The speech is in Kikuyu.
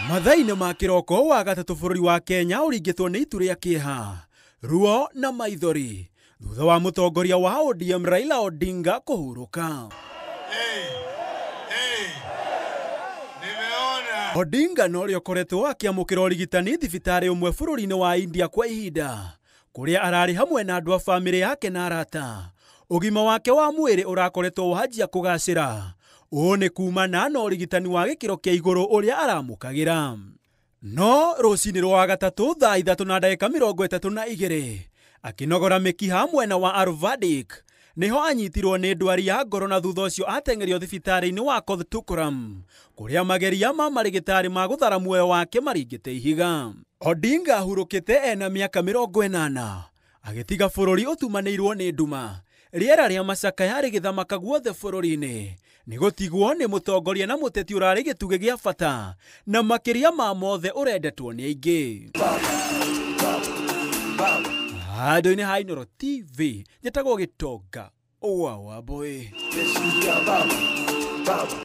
Mathaa-inĩ ma kĩroko wa gatatũ bũrũri wa Kenya ũringĩtwo nĩ itu rĩa kĩeha, ruo na maithori thutha wa mũtongoria wa ODM Raila Odinga kũhurũka. Odinga na ũrĩa ũkoretwo akĩamũkĩra ũrigitani thibitarĩ ũmwe bũrũri-inĩ wa India kwa ihinda, kũrĩa ararĩ hamwe na andũ a bamĩrĩ yake na arata. Ũgima wake wa mwĩrĩ ũrakoretwo wanjia kũgacĩra. Ũũ nĩ kumana na ũrigitani wa gĩkĩro kĩa igũrũ ũrĩa aramũkagĩra. No rũcinĩ rwa gatatũ thaa 3:32 akĩnogora mĩkiha mwena wa Ayurvedic nĩho anyitirwo nĩ ndwari ya ngoro na thutha ũcio ateng'erio thibitarĩ-inĩ wa Kottukuram kũrĩa mageria ma marĩgĩtarĩ ma gũthara muoyo wake maringĩte ihiga. Odinga ahurũkĩte ena mĩaka 80 agĩtiga bũrũri ũtumanĩirwo nĩ nduma. Rĩera rĩa macakaya rĩgĩthamaka guothe bũrũri-inĩ nĩ gũtigwo nĩ mũtongoria na mũteti ũrarĩ gĩtugĩ gĩa bata na makĩria ma mothe ũrendetwo nĩ aingĩ. Handũ-inĩ ha Inooro TV njĩtagwo Gĩtonga wa Wambũi.